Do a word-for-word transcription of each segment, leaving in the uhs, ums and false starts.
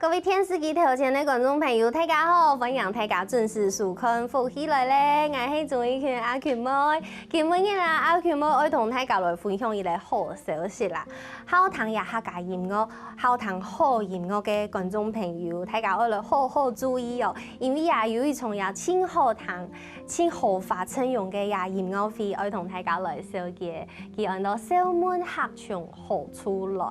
各位電視機頭前个觀眾朋友，大家好！歡迎大家準時收看《福氣來了》，𠊎係鍾意群阿群妹。今晡日啊，阿群妹愛同大家來分享一個好消息啦！好聽這客家音樂、好聽好音樂个觀眾朋友，大家愛來好好注意哦！因為啊，有一場也盡好聽、盡好花陣容个這音樂會，愛同大家來紹介，佢安到《笑問客從何處來》。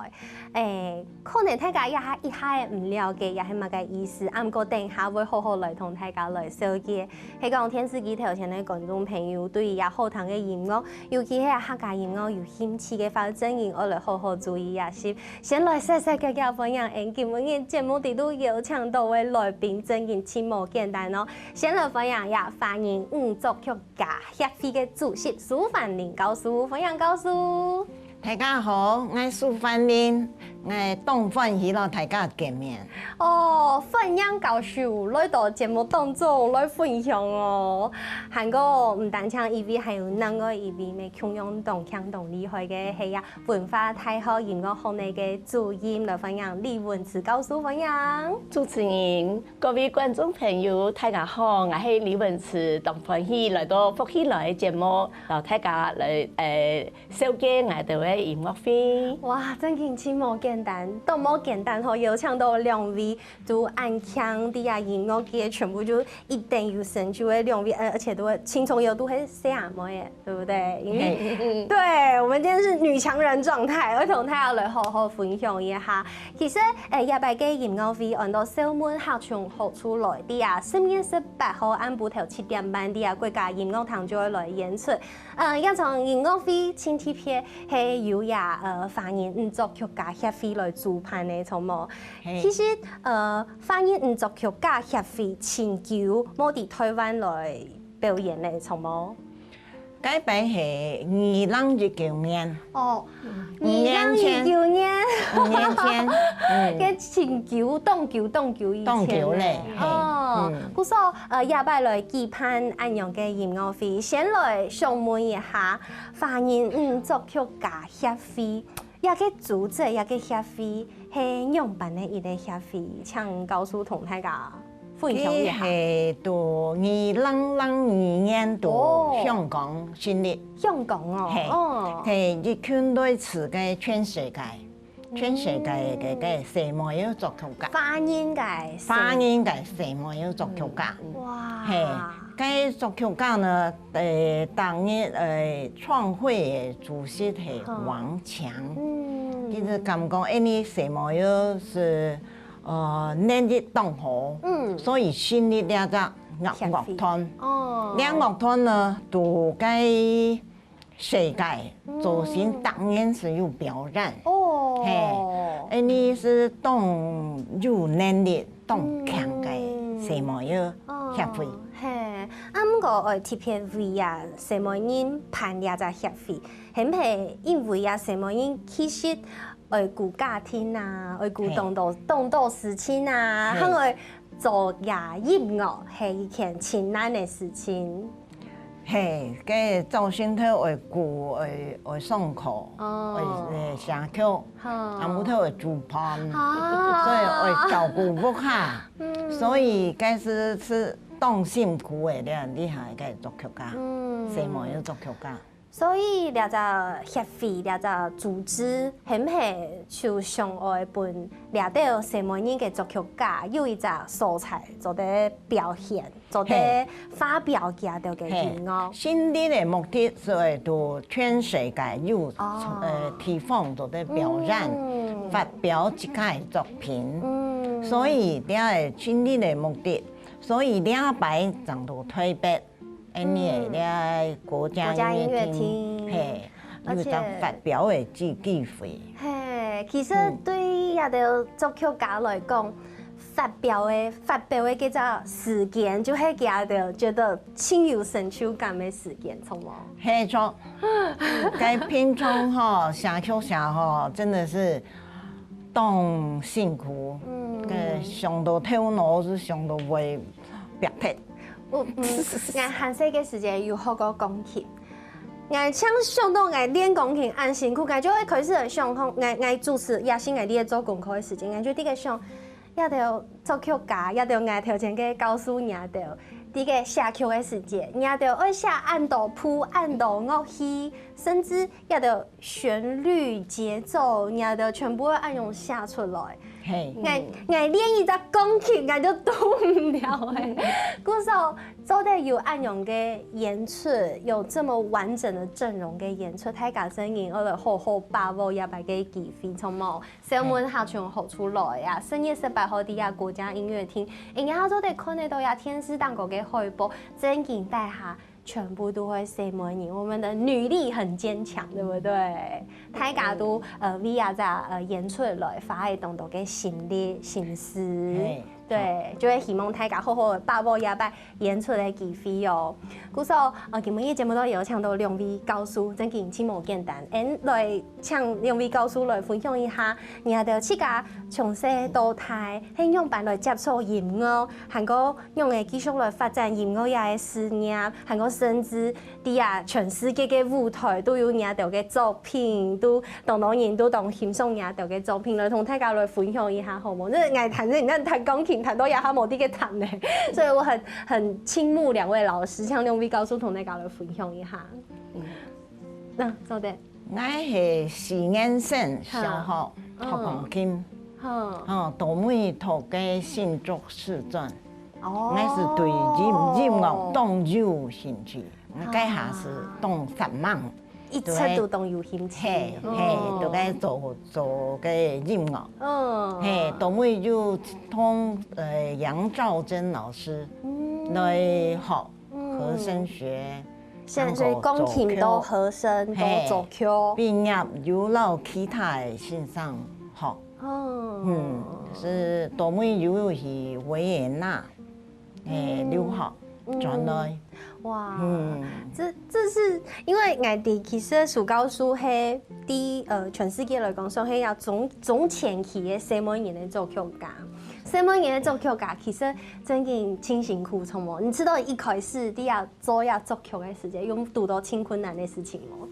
誒， 可能大家這下一下仔毋了解這係麼个意思，啊毋過等下會好好來同大家來紹介。係講電視機頭前个觀眾朋友，對於這好聽个音樂，尤其係客家音樂有興趣个話，正經愛來好好注意啊！先，先來細細个个歡迎，𠊎今晡日節目裡肚邀請到个來賓，正經盡無簡單哦！先來歡迎這華人女作曲家協會个主席蘇凡琳教授，歡迎教授！ 大家好，𠊎蘇凡琳，𠊎當歡喜摎大家見面。哦，歡迎教授來到節目當中來分享哦。還過毋單淨一位，還有另外一位乜共樣當強當厲害个，係啊文化大學音樂學系个主任，來歡迎李文慈教授，歡迎。主持人，各位觀眾朋友，大家好，𠊎係李文慈，當歡喜來到福氣來个節目，摎大家來，誒， 紹介𠊎兜个音樂會。哇，正經盡無簡單，當無簡單吼，邀請到兩位都恁強，在這音樂界全部就一等有成就个兩位，呃，而且都係，其中有都係細阿妹仔，對不對？因為，對，我們今天是女強人狀態，愛同大家來好好分享一下。其實，誒，這擺个音樂會安到《笑問客從何處來》，在這十月十八號暗晡頭七點半，在這國家音樂廳就會來演出。 呃，這場音樂會盡特別，係由這，呃，華人女作曲家協會來主辦个，著無？係。其實，呃，華人女作曲家協會盡久無在臺灣來表演了，著無？該擺係二零一九年。哦，二零一九年。五年前。五年前，嗯。該盡久，當久，當久以前了。當久了，係，哦，嗯。故所，呃，這擺來舉辦恁樣个音樂會，先來想問一下， 華人女作曲家協會，這个組織，這个協會係仰般个一个協會？請教授同大家分享一下。佢係在二零零二年在，哦，香港成立。香港哦，係，哦。係一群類似个全世界，全世界个，个細妹仔作曲家。華人个細，華人个細妹仔作曲家。嗯，嗯。哇。係，該作曲家呢， 呃，當日，呃，創會个主席係王強。嗯。佢就感覺，因為細妹仔係，呃，能力當好，嗯。所以成立這隻樂，協會。樂團。哦。這樂團呢，在該世界，嗯。造成當然係有表演。哦。係，因為係當有能力、當強个細妹仔協會。嗯。哦。 係，啊毋過愛特別為啊細妹人辦這隻協會，係毋係因為啊細妹人其實愛顧家庭啊，愛顧當多，係。當多事情啊，係。還愛做這音樂，係一件盡難个事情。係，該早晨頭愛顧，愛，愛上課，哦。愛，愛寫曲，好。暗晡頭愛煮飯，啊。所以愛照顧屋下。 嗯。所以該係，係當辛苦个，這厲害个作曲家，嗯。細妹仔作曲家。所以這隻協會，這隻組織，係毋係就想愛分這兜細妹人个作曲家有一隻所在做得表現，做得，係。發表佢兜个音樂？係。成立个目的係愛在全世界有，哦。呃，地方做得表演，嗯。發表自家个作品。嗯。所以這个成立个目的 所以這擺正到臺北，恁呢个國家音樂廳，國家音樂廳。係，有一隻發表个機，機會。係，其實，嗯。對於這兜作曲家來講，發表个，發表个這隻時間，就係佢兜覺得盡有成就感个時間，著無？係，著。該平常吼，寫曲寫吼，真的係 當辛苦，嗯。該想到頭腦就想到會煏忒。有，嗯，𠊎還細个時節有學過鋼琴，𠊎正想到𠊎練鋼琴恁辛苦，𠊎就會開始想講，𠊎，𠊎主持，也係𠊎在做功課个時間，𠊎就在該想，這兜作曲家，這兜𠊎頭前个教授，這兜，在該寫曲个時節，這兜愛寫恁多譜、恁多樂器，甚至這兜旋律、節奏，這兜全部愛恁樣寫出來。嘿，𠊎𠊎連一隻鋼琴，𠊎就動毋了欸。故所做得有恁樣个演出，有這麼完整的陣容个演出，大家真經愛來好好把握這擺个機會，著無？ 細妹客像好出來啊！十月十八號在啊國家音樂廳，你還做得看得到呀電視當中个海報，真經底下全部都係細妹人，我們的女力很堅強，對不對？大家都呃為啊這呃演出來花了當多个心力心思，嘿，對，就會希望大家好好把握這擺演出个機會哦。故所呃今晡日節目都有請到兩位教授，真經真無簡單，恁來請兩位教授來分享一下，你兜自家從細到大，係仰般來接觸音樂，還過仰仔繼續來發展音樂這个事業，還過甚至在啊全世界个舞台都有你兜个作品，都當多人都當欣賞你兜个作品，來同大家來分享一下好無？這𠊎彈這，你看彈鋼琴彈到這下無地个彈呢，所以我很很傾慕兩位老師，請兩位教授同大家來分享一下。那做得。 𠊎係四年生小學學鋼琴，好，吼，到尾讀个新竹師專，哦𠊎係對音音樂當有興趣，𠊎該下係當煞猛，一直都當有興趣，嘿嘿，都該做做个音樂，嗯，嘿，到尾就同呃楊兆珍老師來學和聲學，所以鋼琴到和聲到作曲，畢業又摎其他个先生學，嗯嗯，係到尾又去維也納，誒，留學轉來，哇，嗯，這這是因為𠊎知其實蘇教授係在呃全世界來講算係一個中中前期个細妹人个作曲家。細妹人个作曲家其實真經盡辛苦，著無？你知道一開始在這做這作曲个時節，有堵到盡困難个事情無？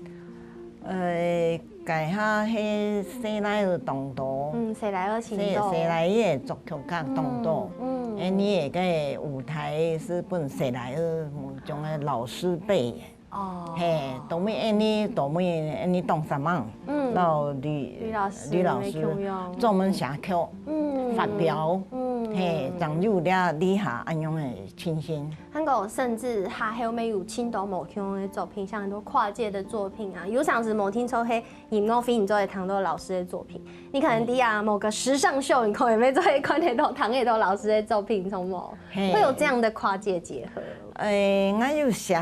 呃，該下係細倈仔當多，嗯，細倈仔盡細多。細倈仔作曲家當多，嗯，誒，你个舞台係分細倈仔，種个老師輩。哦，嘿，到尾恁呢，到尾恁呢當煞猛，嗯摎呂呂老師呂老師乜共樣專門寫曲、嗯發表，嗯嘿，正有這這下恁樣个情形。還過甚至下後面有盡多無共樣个作品，像很多跨界的作品啊，有常時無定著係音樂會，你就會聽到老師个作品。你可能在啊某個時尚秀，你可能乜就會看得到、聽得到老師个作品，著無？嘿會有這樣的跨界結合。誒，𠊎有寫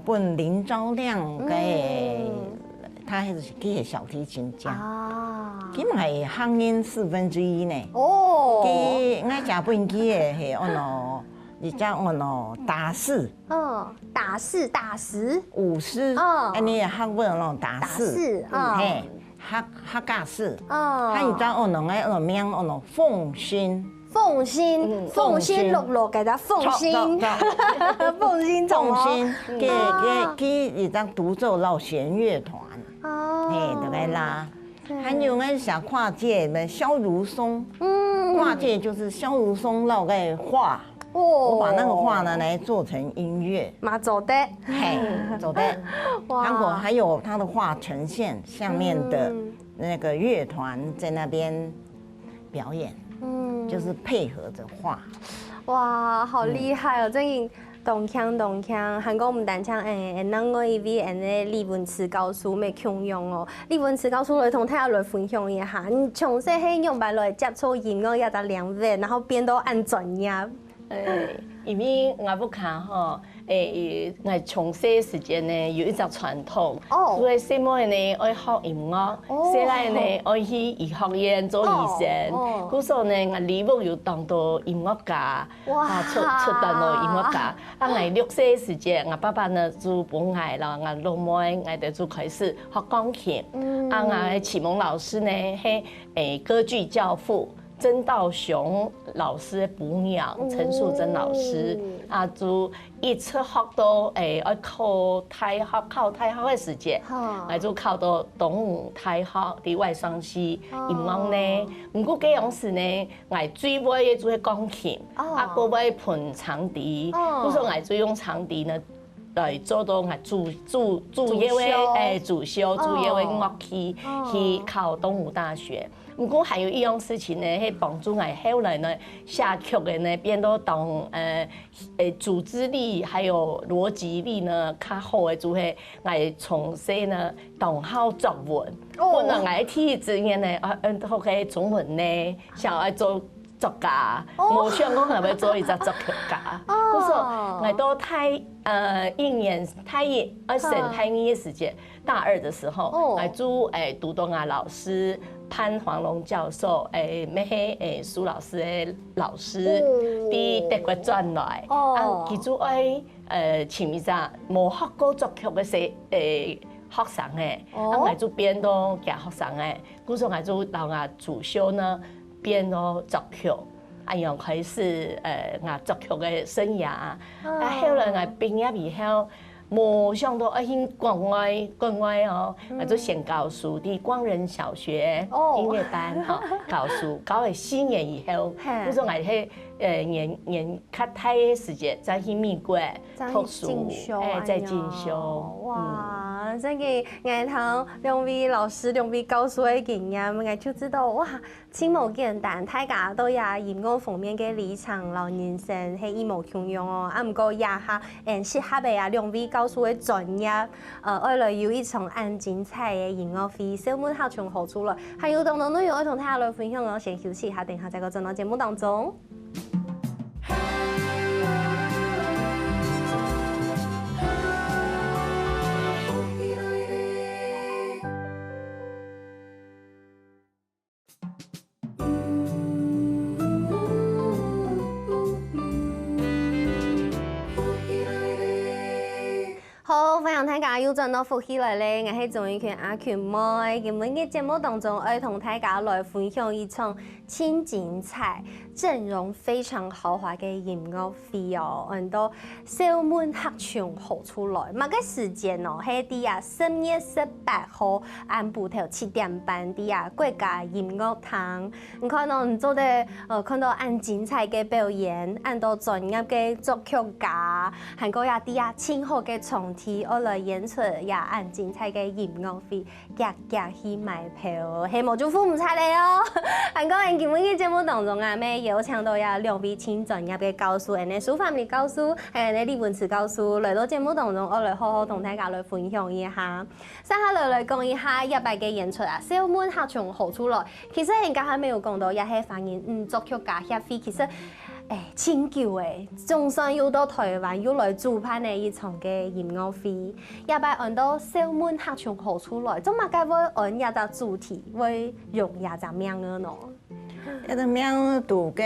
分林昭亮个，嗯他係佢係小提琴家，啊，佢嘛係客人四分之一呢。哦，佢𠊎寫分佢个係安到，一隻安到打四，嗯，打四打四，五四，哦恁呢客文安到打打四，四啊，嘿，客客家四，哦，還有一隻安到𠊎安到名安到鳳仙。鳳仙，嗯鳳仙樂樂个鳳仙，著著鳳仙著無？鳳仙，佢啊佢佢一隻獨奏摎弦樂團，哦，嘿，就該啦。對還有𠊎寫跨界个蕭如松，嗯，跨界就是蕭如松摎个畫，哦我把那個畫拿來做成音樂，嘛做得，嘿，做得。哇韓國還有他的畫呈現，下面的嗯那個樂團在那邊表演，嗯就是配合著畫。哇，好厲害哦！真經當慶當慶，還過毋單淨誒，另外一位誒李文慈教授乜共樣哦。李文慈教授來同大家來分享一下，你從細係仰般來接觸音樂這隻領域，然後變到恁專業？誒，因為𠊎屋下吼，誒，𠊎從細時節呢有一隻傳統，哦所以細妹呢愛學音樂，哦細倈呢愛去醫學院做醫生，哦哦故所呢，𠊎屋有當多音樂家，哇啊，出出當多音樂家。啊，𠊎六歲時節，𠊎爸爸呢就分𠊎摎𠊎老妹，𠊎兜就開始學鋼琴。嗯啊，𠊎个啟蒙老師呢係誒歌劇教父，曾道雄老師个餔娘陳素贞老師，啊，就一直學到，欸，愛考大學，考大學个時節，𠊎就考到東吳大學个外商系音樂呢。毋過該央時呢，𠊎最會个就係鋼琴，啊，過會歕長笛，故所𠊎就用長笛呢，來做到𠊎主主主要个，主修。欸，主修主要个樂器，去考東吳大學。毋過還有一樣事情呢，係幫助𠊎後來呢寫曲个呢，變到當呃呃組織力還有邏輯力呢較好个，就係𠊎從細呢當好作文。本來𠊎第一志願呢，啊，嗯，讀个中文呢，想愛做作家，無想講𠊎會做一隻作曲家。故所，𠊎到大呃一年，大一，呃升大二个時節，大二个時候，𠊎就欸堵到𠊎老師潘黃龍教授，欸，乜係欸蘇老師个老師，對德國轉來，啊，佢就愛呃請一隻無學過作曲个學欸學生欸，啊，𠊎就變到佢學生欸。 故所𠊎就摎𠊎主修呢變到作曲，恁樣開始呃𠊎作曲个生涯。啊，後來𠊎畢業以後，無想到愛去國外，國外哦，𠊎就先教書，在光仁小學音樂班哈，教書教了四年以後，故所𠊎係呃年年較大个時節再去美國讀書，再進修。哇，真个，𠊎聽兩位老師、兩位教授个經驗，𠊎就知道，哇，真無簡單。大家對這音樂方面个理想摎人生係一模共樣哦。啊，毋過這下，嗯，適合个啊，兩位教授个專業，呃，愛來有一場恁精彩个音樂會，想問客從何處來，還有當多內容愛同大家來分享哦。先休息一下，等一下再過轉到節目當中。 好，歡迎大家又轉到福氣來了，𠊎係鍾玉群阿群妹。今晡日節目當中，愛同大家來分享一場盡精彩、陣容非常豪華个音樂會哦，安到笑問客從何處來。麼个時間哦？係在啊十月十八號暗晡頭七點半，在啊國家音樂廳。你看哦，你做得呃看到恁精彩个表演，恁多專業个作曲家，還過也在啊盡好个場地，愛來演出這恁精彩个音樂會。 遽遽去買票，係無就赴毋掣了哦。還過，𠊎今晡日節目當中啊，乜邀請到這兩位盡專業个教授，恁呢蘇凡立教授，還有恁呢李文慈教授，來到節目當中，愛來好好同大家來分享一下。接下來來講一下這擺个演出啊，笑問客從何處來。其實𠊎等頭下還無講到，這係華人嗯作曲家協會，其實 欸，盡久欸，總算又到臺灣又來主辦了一場个音樂會。這擺安到笑問客從何處來，做麼个會安這隻主題，會用這隻名仔呢？這個名仔就該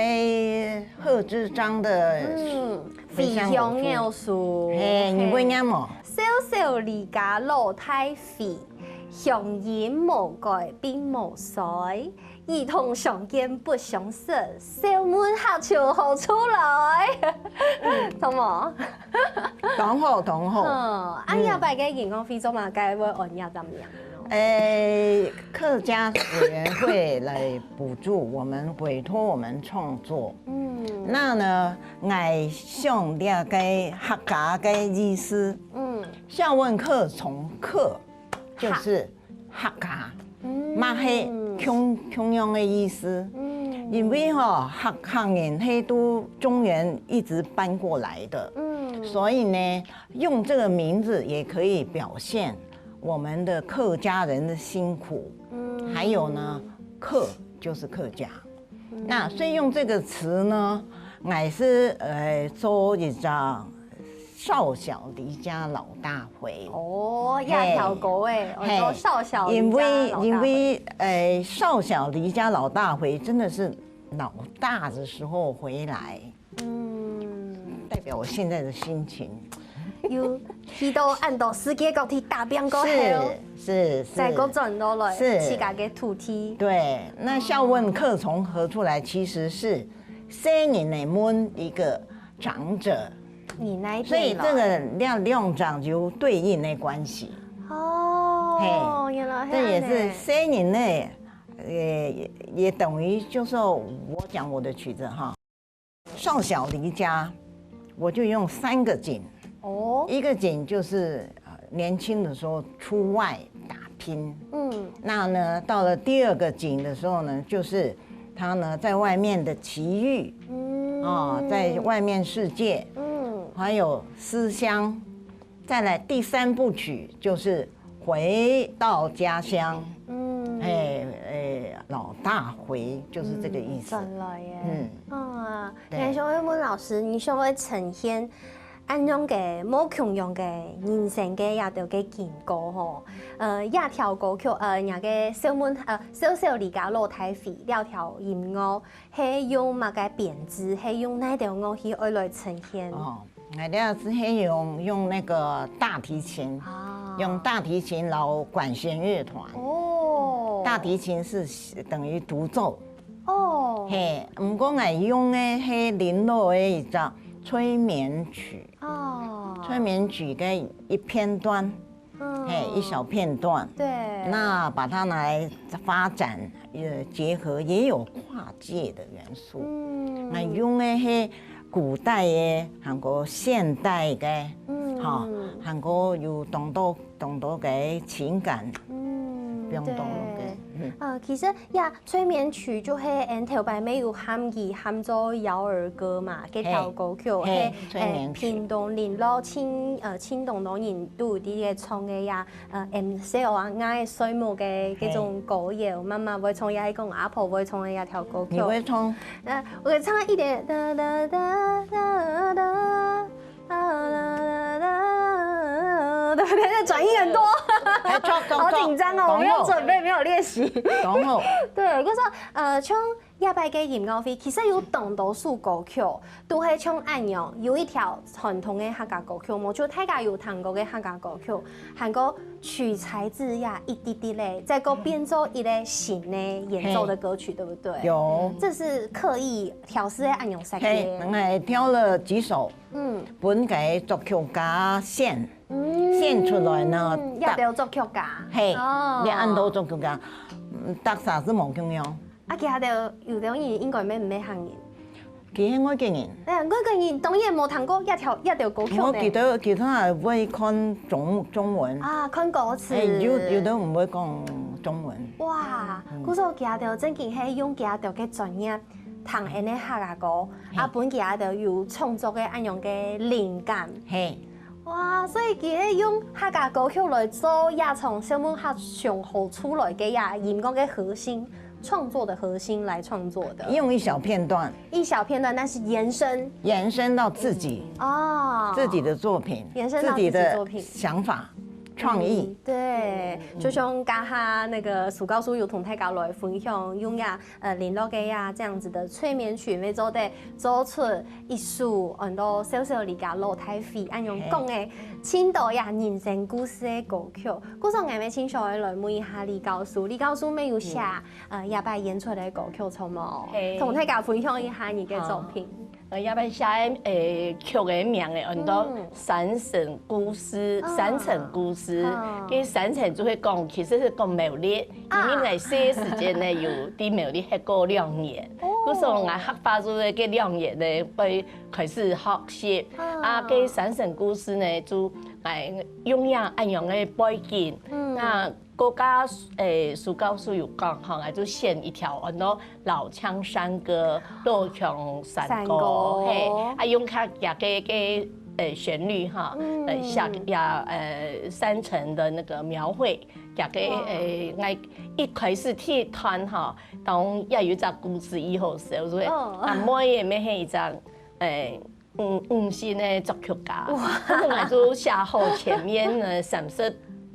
賀知章个嗯，《回鄉偶書》。回鄉偶書。嘿，你會唸無？嘿。小小離家老大回，鄉音無改鬢毛衰。 兒童相見不相識，笑問客從何處來。懂無？當好，當好。嗯，啊，嗯。這擺个音樂會做麼个會安這隻名呢？誒，客家委員會來補助我們，委託我們創作。嗯。那呢，𠊎想這個客家个意思，嗯。笑問客從客，就是客家。 嗯。嘛係共，共樣个意思。嗯。因為吼，客，客人係對中原一直搬過來的，嗯。所以呢，用這個名字也可以表現我們的客家人的辛苦。嗯。還有呢，客就是客家。嗯。那所以用這個詞呢，還是，呃，做一張 少小離家老大回。哦，嘿。這條歌誒，我說嘿，少小離家老大回。因為，因為，誒，少小離家老大回，真的是老大的時候回來，嗯。代表我現在的心情。有去到恁多世界各地打拚過後，是是是，再過轉落來是自家个土地。对，那笑问客从何处来，其实是細人仔問一个长者，你那一所以片这个两两长有对应的关系。哦，嘿原来这也是恁呢声音呢，也也等于就是说我讲我的曲子哈，少小离家，我就用三个景，哦，一个景就是呃年轻的时候出外打拼，嗯那呢到了第二个景的时候呢，就是他呢在外面的奇遇嗯哦，在外面世界，嗯还有思乡，再来第三部曲就是回到家乡，嗯，哎哎，老大回就是这个意思。转来耶，嗯嗯啊，对你想要问老师，你想要呈现恁样个无共样个人生个这条个经过吼，呃，这条歌曲，呃，人家个小问，呃，少小离家老大回，这条音乐，系用么个编制，系用哪条乐器爱来呈现？哦，那这样子是用用那个大提琴，啊用大提琴老管弦乐团，哦，大提琴是等于独奏，哦，嘿，毋过我用的是林落的一张催眠曲，哦，催眠曲的一片段，嗯嘿，一小片段，对，那把它拿来发展，呃，结合也有跨界的元素。嗯那用的是古代的，还有现代的，嗯哈，还有有当多当多个情感，嗯用当多个对。嗯。呃，其实呀，催眠曲就系俺头擺没有喊佢喊做摇儿歌嘛，这条歌曲嘿嘿，催眠曲屏东林老青呃青东东人都有啲个唱个呀，呃，M C O啊，爱睡目个这种歌谣，妈妈会唱呀，一个阿婆会唱个呀条歌曲。你会唱？呃，我唱一点，哒哒哒哒哒。啊啦啦啦，对不对？转音很多，还唱好紧张哦，我没有准备，没有练习。然后对，我说，呃，像这摆个音乐会，其实有当多首歌曲，都系像恁样，有一条传统的客家歌曲，无就大家有听过个客家歌曲，还过取材自呀一滴滴嘞，再过变做一个新的演奏的歌曲，对不对？有这是刻意调试的恁样设计嘿，的。我挑了几首，嗯分给作曲家选，嗯选出来呢，要不要作曲家？嘿，哦你按到作曲家，嗯，大家是无共样。啊，其他的有的人应该没没行人。其实我个人，哎呀，我个人当然无听过一条一条歌曲呢。我记得其他人会看中中文，啊，看歌词。哎，有有的人会讲中文。哇，故所其他的真正系用其他的个专业，谈恁个客家歌，啊，本其他的有创作个恁样个灵感。嘿，哇，所以其实用客家歌曲来做夜唱，小问客上好出来个呀，音乐个核心，创作的核心来创作的。用一小片段一小片段，但是延伸延伸到自己哦，自己的作品，延伸到自己的自己作品想法、创意。对，就像刚刚那个苏教授有同大家来分享，用呀，呃，林落个呀这样子的催眠曲，要做得做出一首很多小小离家老大回，恁样讲个，青岛呀人生故事的歌曲。故所我们请小爱来问一下李教授，李教授没有写，呃，下摆演出的歌曲，好无？嘿同大家分享一下你的作品。呃，下摆写个呃曲个名个，很多山城故事，嗯山城故事嗯，跟山城就会讲，其实是讲苗栗，因为我个时间呢有在苗栗歇过两年，故所我客话就在这两年呢，会开始学习啊。跟山城故事呢，就哎用样恁样个背景，那个个诶，苏教授有讲哈，就选一条很多老腔山歌，老腔山歌，山歌嘿，啊用客家个个呃旋律哈，呃写呀呃山城的那个描绘，客个呃，我一开始第一段哈，当也有一只故事以后，所以哦阿妹也没黑一张，诶。嗯，五星的作曲家，我本来就写好前面呢三十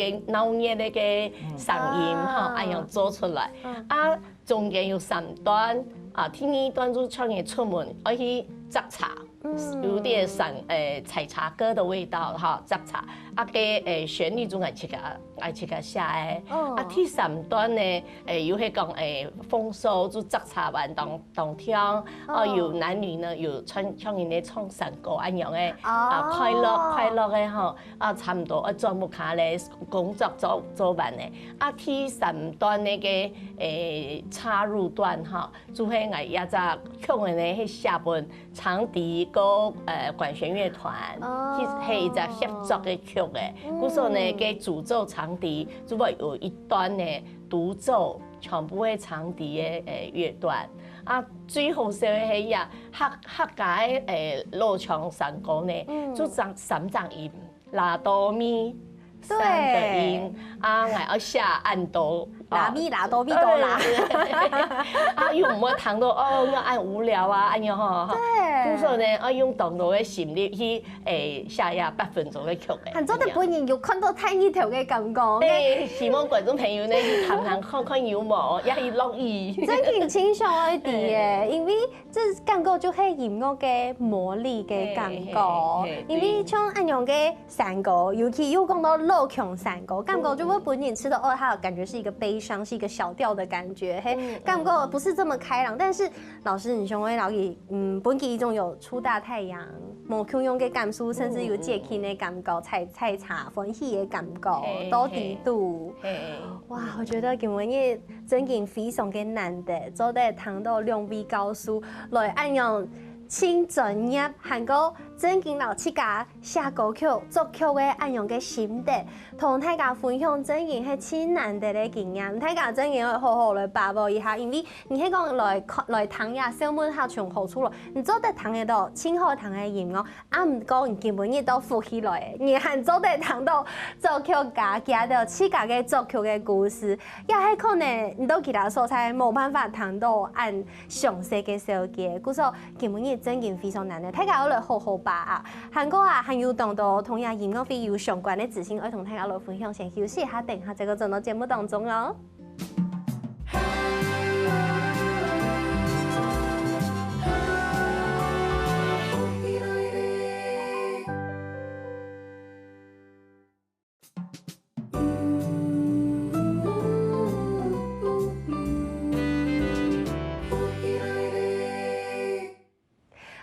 个鬧熱个个聲音吼，恁樣做出來。啊，中間有三段，啊，第二段就像你出門愛去摘茶，有點山，誒，採茶歌的味道哈，摘茶。啊，个，誒，旋律就愛自家，愛自家寫个。啊，第三段呢，誒，又係講，誒，豐收就摘茶完當，當天，哦，有男女呢，有唱，像人家唱山歌恁樣个，啊，快樂，快樂个吼。 啊，差毋多愛轉屋下咧，工作做，做完咧。啊，第三段該个，誒，插入段吼，就係𠊎這隻曲仔呢，係寫分長笛佮，呃，管弦樂團，哦。去，係一隻合作个曲仔。嗯。故所呢，該主奏長笛，就會有一段呢，獨奏，全部係長笛个，誒，樂段。啊，最好笑个係呀，客，客家个，誒，老腔山歌呢，嗯。就三，三隻音。 拉哆咪，對。三个音，啊，𠊎愛寫恁多，拉咪拉哆咪哆啦。對，對，對。啊，又毋會聽到，哦，𠊎恁無聊啊，恁樣吼，吼。對。故所呢，愛用當多个心力去，誒，寫這八分鐘个曲个。還做得分人有看到大日頭个感覺。誒，希望觀眾朋友呢，去聽聽看看有無，也去樂意。真正清爽一點耶，因為 這感覺就係音樂个魔力个感覺，嘿，嘿，嘿，因為像恁樣个山歌，尤其又講到老腔山歌，感覺就會分人試著，哦，它感覺是一個悲傷，是一個小調的感覺，嘿，嗯，感覺不是這麼開朗。但是老師，你想愛了解，嗯，本季一種有出大太陽，無共樣个感受，甚至有接近的感覺，採，採茶歡喜的感覺，嘿，都底肚。嘿。哇，我覺得今晡日 真經非常个難得，做得聽到兩位教授來恁樣盡專業，還過真經摎自家寫歌曲、作曲个恁樣个心得，同大家分享真經係盡難得个經驗。大家真經愛好好來把握一下，因為你係講來看、來聽這秀門客從何處來，你做得聽得到盡好聽个音樂， 啊，毋過你今晡日都福氣來，你還做得聽到作曲家佢兜自家个作曲个故事，也係可能你到其他所在無辦法聽到恁詳細个紹介。故所今晡日真經非常難得，大家愛來好好把握。還過啊，還有當多同這音樂會有相關个資訊，愛同大家來分享，先休息一下，等一下再過轉到節目當中哦。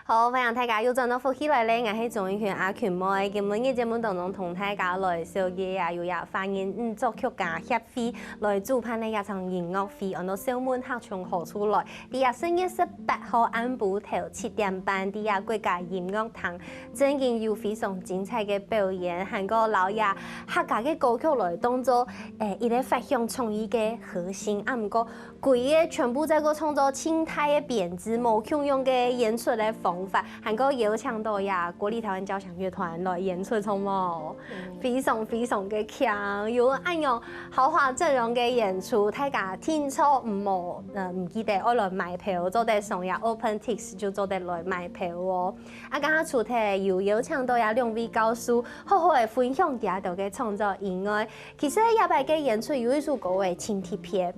好，歡迎大家又轉到福氣來了，𠊎係鍾意群阿群妹。今晡日節目當中同大家來紹介啊，有這華人女作曲家協會來主辦个一場音樂會，安到秀門客從何處來。在這十月十八號暗晡頭七點半，在這國家音樂廳，真經有非常精彩个表演，還過摎這客家个歌曲來當做，誒，一個發想創意个核心。啊，毋過 歸個全部再過創造盡大个編制，無共樣个演出个方法，還過邀請到這國立臺灣交響樂團來演出，著無？非常非常个強，有恁樣豪華陣容个演出，大家定著毋好，呃，毋記得愛來買票，做得上這OpenTix就做得來買票哦。啊，剛剛除忒有邀請到這兩位教授，好好个分享佢兜个創作以外，其實這擺个演出有一首歌會盡特別。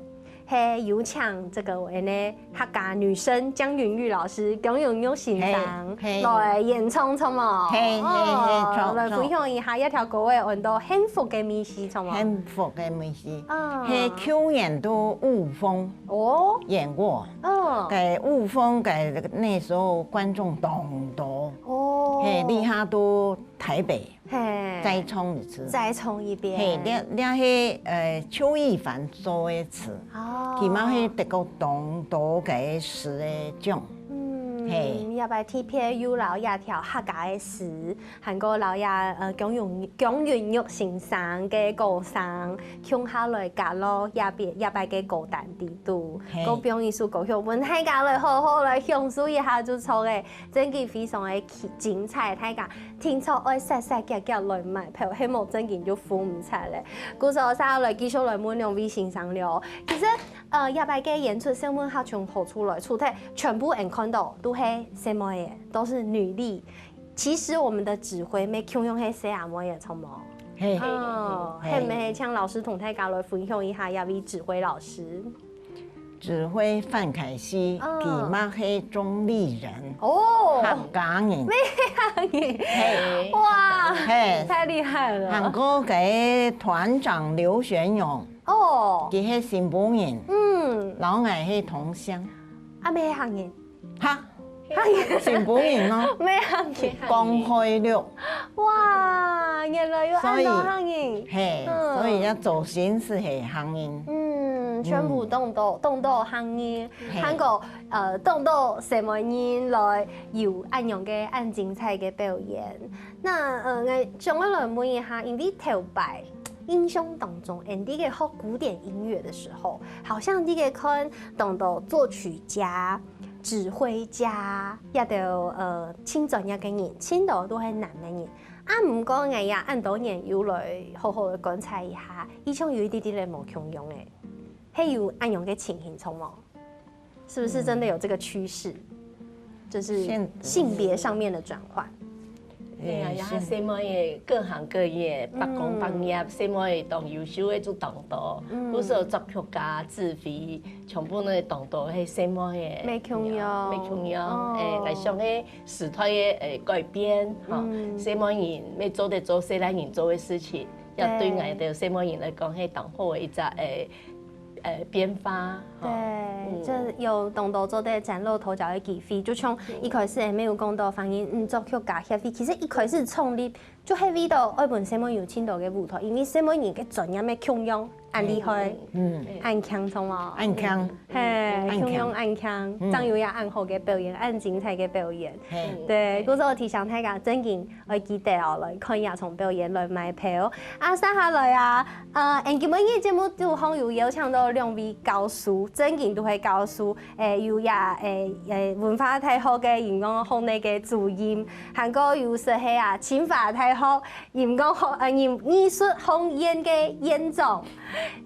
係有請這個𠊎个客家女聲江雲玉老師，江雲玉先生，係，係。來演唱，著無？係，係，係，哦，著，來分享一下這條歌个安到《幸福个味緒》，著無？《幸福个味緒》，哦。係舊年在霧峰，哦。演過。哦。在霧峰，在那時候觀眾當多。哦。係，這下在臺北 係。再唱一次。再唱一遍。係，這，這係，呃，邱亦凡做个詞，哦。佢嘛係得過當多个詩个獎。嗯，係。這擺特別有摎這條客家个詩，還過摎這，呃，江雲，江雲玉先生个歌聲，共下來加落這擺，這擺个歌單裡肚。係。過放一首歌曲，分大家來好好來享受一下就著个。 真經非常个精彩，大家定著愛煞煞遽遽來買票，係無真經就赴毋掣了。故所接下來繼續來問兩位先生了。其實，呃，這擺个演出，先問下從何處來，除忒全部人看到都係細妹仔，都是女力。其實我們的指揮乜共樣係細阿妹仔，著無？係。哦，係。係毋係請老師同大家來分享一下這位指揮老師？ 指揮范凱希，哦。佢嘛係中壢人，哦。客家人。客家人。係。哇，係。太厲害了。還過个團長劉玄勇，哦。佢係新埔人，嗯。摎𠊎係同鄉。啊，乜客人。哈，客人。新埔人哦。乜客人。江海綠。哇，原來有恁多客人。係，嗯。所以這造型係客人。嗯，全部當多，當多客人。 係。還過，呃，當多細妹人來有恁樣个恁精彩个表演。那，呃，𠊎想愛來問一下，因為頭擺印象當中，𠊎等个學古典音樂的時候，好像你个看當多作曲家、指揮家，這兜，呃，盡專業个人，盡多都係男个人。啊，毋過𠊎也恁多年有來好好个觀察一下，好像有一滴滴个無共樣誒。 係有恁樣个情形，著無？是不是真的有這個趨勢？嗯。就是現，性別上面的轉換。係啊，也係細妹仔各行各業，百工百業，嗯。細妹仔當優秀个就當多，嗯。故所作曲家、指揮，全部呢當多係細妹仔。無共樣。無共樣。哦。誒，𠊎想个時代个，誒，改變，吼，嗯。細妹人乜做得做細倈人做个事情，也對，對。𠊎兜細妹人來講，係當好个一隻，誒， 呃，變化，吼。對，嗯。就有當多做得嶄露頭角个機會，就像一開始𠊎等有講到，歡迎，嗯，作曲家協會，其實一開始創立就係為著愛分細妹有盡多个舞台，因為細妹人个專業个共樣，恁厲害，嗯。嗯。恁強，著無？恁強。係，恁強。共樣恁強，嗯。正有也恁好个表演，恁精彩个表演。係。對，故所提醒大家，真經 愛記得哦，來看這場表演，來買票。啊，接下來啊，呃，𠊎等今晡日節目肚項有邀請到兩位教授，真經都係教授，誒，有這，誒，誒，文化大學个音樂學系个主任，還過有就係啊，清華大學音樂學，呃，藝，藝術學院个院長，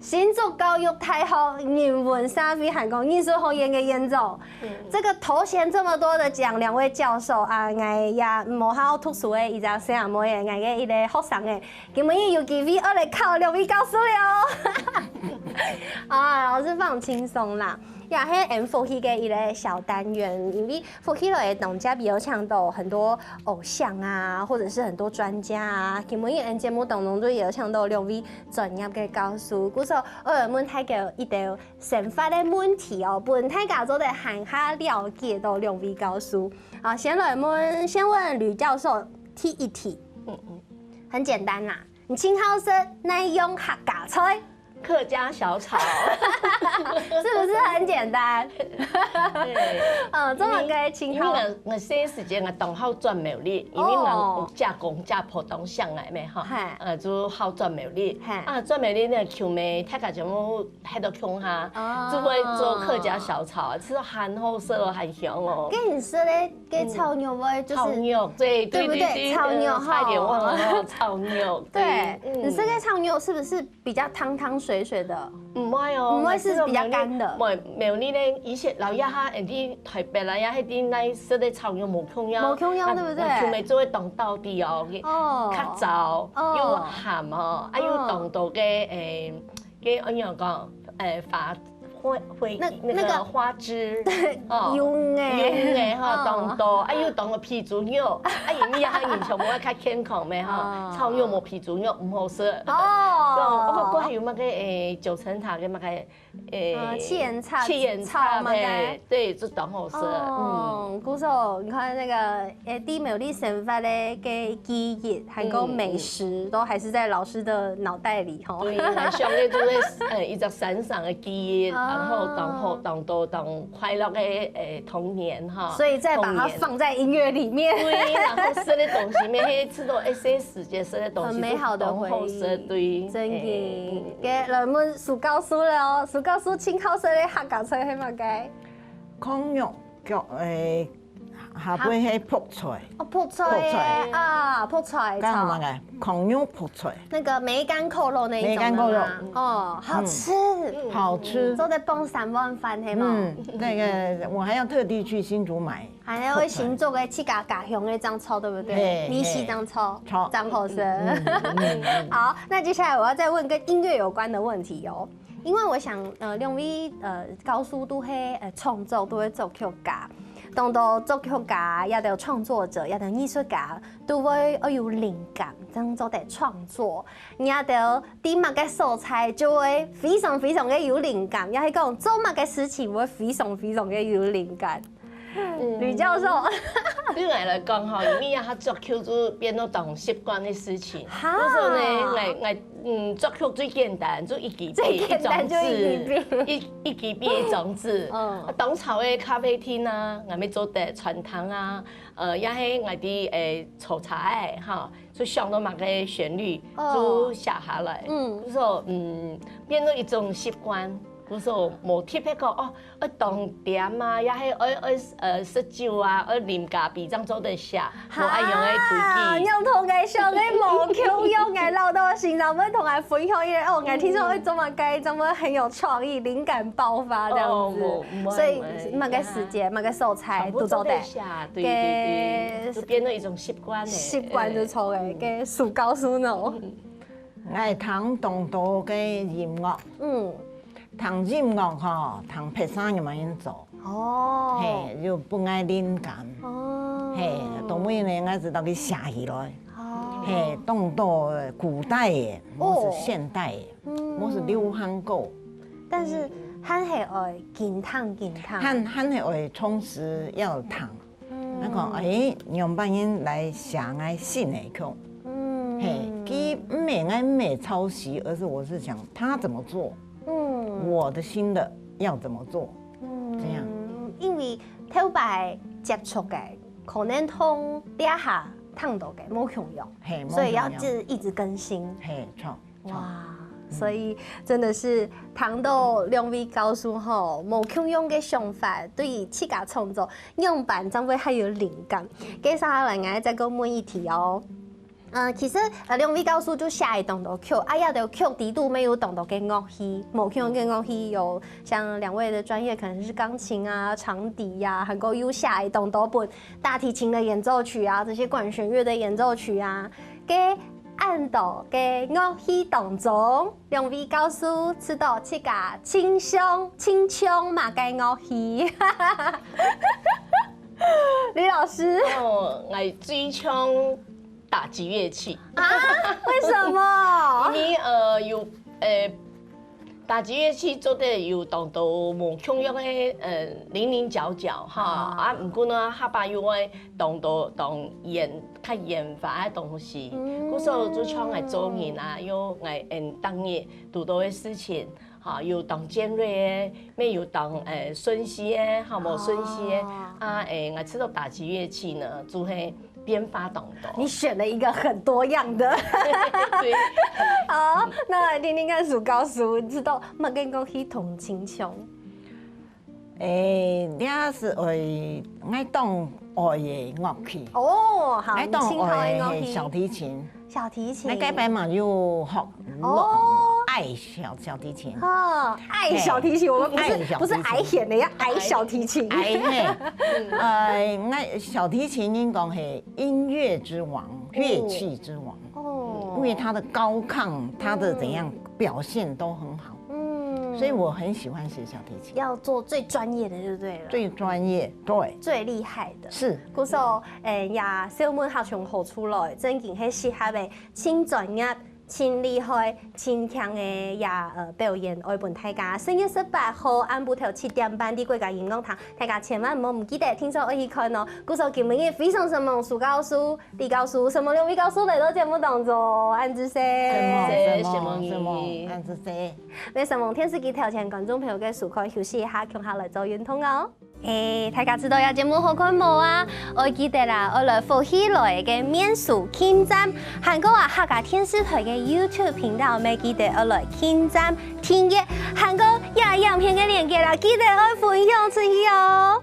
新竹教育大學人文社會還過藝術學院个院長。 嗯。這個頭銜這麼多的講，兩位教授啊，𠊎也無好讀書个一隻細阿妹仔，𠊎个一個學生仔，今晡日有機會愛來考兩位教授了。啊，老師放輕鬆啦，也係𠊎等福氣个一個小單元，因為福氣來當中邀請到很多偶像啊，或者是很多專家啊，今晡日𠊎等節目當中就邀請到兩位專業个教授，故所愛問大家一個 生活个問題哦，分大家做得還較了解到兩位教授。好，先來問，先問呂教授第一題。嗯，嗯。很簡單啦，你盡好食哪樣客家菜？客家小炒。是不是很簡單？對。嗯，這麼个盡好。因為，因為𠊎，𠊎細時節𠊎當好轉苗栗，因為𠊎，哦。𠊎姐公姐婆當想𠊎咩吼，嘿。呃，就好轉苗栗。嘿。啊，轉苗栗呢，就咩，大家全部 歇到共下，哦。就會做客家小炒，吃到還好食哦，還香哦。該你食个，該炒肉會就是，嗯，炒肉，對，對不對？對，對，對，炒肉哈。呃，差一點忘了哦，炒肉，對，對，嗯。你食个炒肉是不是比較湯湯水水的？毋會哦，毋會，是比較乾的。毋會，無，無，你呢，以前老爺哈，誒，你台北啦，也係你那食个炒肉無共樣，無共樣，對不對？啊，就會做得當到底哦，哦。較燥，哦。又鹹哦，啊，又當多个，哦。誒， 个，恁樣講，誒，花，会会那个花枝，哦，有个，有个哈，当多，啊又当个皮猪肉，啊因为啊人全部爱较健康咩哈，炒肉无皮猪肉毋好食。哦，我看过还有那个诶九层塔跟那个诶七层塔，七层塔咩，对，就当好食。哦，故所你看那个诶，地苗里生发的个记忆，还有美食，都还是在老师的脑袋里吼。对，想的就是呃一个山上的记忆，然后当好当多当快乐的诶童年哈。所以再把它放在音乐里面。对，然后吃的东西，每天吃到一些时间吃的东西，很美好的回忆。对，真的。给我们苏教授了哦，苏教授请考试的客家菜是么个？孔玉，叫诶。 下背係覆菜，哦，覆菜啊，覆菜炒，講麼个？孔玉覆菜，那个梅干扣肉那一種，梅干扣肉，哦，好吃，好吃，做得傍三碗飯係嘛？嗯，那个我还要特地去新竹买，还要新竹个自家家乡个醬炒，对不对？米西醬炒，炒醬好食。好，那接下来我要再问跟音乐有关的问题哦。 因为我想，呃，两位呃教授都係呃创作，都係作曲家，当多作曲家，也有创作者，也有艺术家，都会呃有灵感，正做得创作。也有在么个所在就会非常非常的有灵感，也係讲做么个事情会非常非常的有灵感。吕教授，对我来讲哈，因为啊，作曲就变到当习惯的事情，所以呢，我我。 嗯，作曲最简单，就一支笔，最简单就一支笔，一一支笔一张纸。嗯，当潮的咖啡厅啊，俺们做得餐厅啊，呃，也系俺的诶炒菜哈，就想到么个旋律，就写下来。嗯，就说嗯，变成一种习惯，就说无特别个哦。 愛当点啊，也係愛愛呃食酒啊，愛啉咖啡，正做得寫，無愛用个规矩。用同个想个無共樣个，老到心上，我同佢分享一下哦，𠊎聽說會這麼該，這麼很有創意，靈感爆發這樣子。所以麼个時間，麼个素材都做得寫，對對對，就變成一種習慣了。習慣就成个，个手高手腦。 𠊎聽當多个音樂，嗯，聽音樂吼，聽別儕人樣做，哦，嘿，就分𠊎靈感，哦，嘿，到尾呢，𠊎就到去寫起來，哦，嘿，當多古代个，哦，係現代个，嗯，係流行歌，但是還係愛緊聽緊聽，還還係愛同時要聽。 那个，哎，仰般人來寫𠊎新个曲？嗯，嘿，佢毋係𠊎毋係抄襲，而是我是想他怎麼做，嗯，我的新的要怎麼做，嗯，這樣。因為頭擺接觸个，可能同這下聽到个無共樣，嘿，所以要一直一直更新。嘿，錯。 哇，所以真的是聽到兩位教授吼，無共樣个想法，對於自家創作仰般正會較有靈感。接下來，𠊎再過問一題哦。呃，其實呃，兩位教授就寫了當多曲，啊，這兜曲裡肚乜有當多个樂器，無共樣个樂器有像兩位的專業可能是鋼琴啊、長笛呀、還過有寫了當多本大提琴的演奏曲啊，這些管弦樂的演奏曲啊，个 恁多个樂器當中，兩位教授知道自家盡想盡像麼个樂器？李老師，哦，𠊎最像打擊樂器。啊？為什麼？因為呃有呃 打擊樂器做得有當多無共樣个呃零零角角哈，啊毋過呢，下把又會當多當研較研發个東西，故所就像𠊎做人啊，有𠊎嗯當日堵到个事情，哈，有當尖銳个，乜有當呃順勢个，哈無順勢个，啊誒，𠊎知道打擊樂器呢，就係 變化當多。你選了一個很多樣的。好，那來聽聽看，蘇教授，你知道麼个樂器當親像？誒，這係愛，𠊎當愛个樂器。哦，好，你當愛个小提琴。小提琴。該該擺嘛有學，哦，愛小小提琴。哦，愛小提琴，我們不是不是矮顯的，要愛小提琴。矮嘿。 呃，𠊎小提琴應該係音樂之王，樂器之王。哦，因為它的高亢，它的怎樣表現都很好。嗯，所以我很喜欢学小提琴，要做最专业的就对了，最专业，对，最厉害的。是，故所，誒，也小問客像好出來，真正係适合个，真专业、真厉害、真強个也呃表演，愛分大家十月十八號暗晡頭七點半在國家音樂廳，大家千萬毋好毋記得，聽說愛去看哦。故所今晡日非常承蒙蘇教授、李教授，承蒙兩位教授來到節目當中，恁仔細。承蒙，承蒙，承蒙，恁仔細。 也承蒙電視機頭前觀眾朋友个收看，休息一下，共下來做運動哦。誒，大家知道這節目好看無啊？愛記得啦，愛來福氣來个面書撳讚，還過啊客家電視台个YouTube頻道，乜記得愛來撳讚、訂閱，還過這影片个連結啦，記得愛分享出去哦。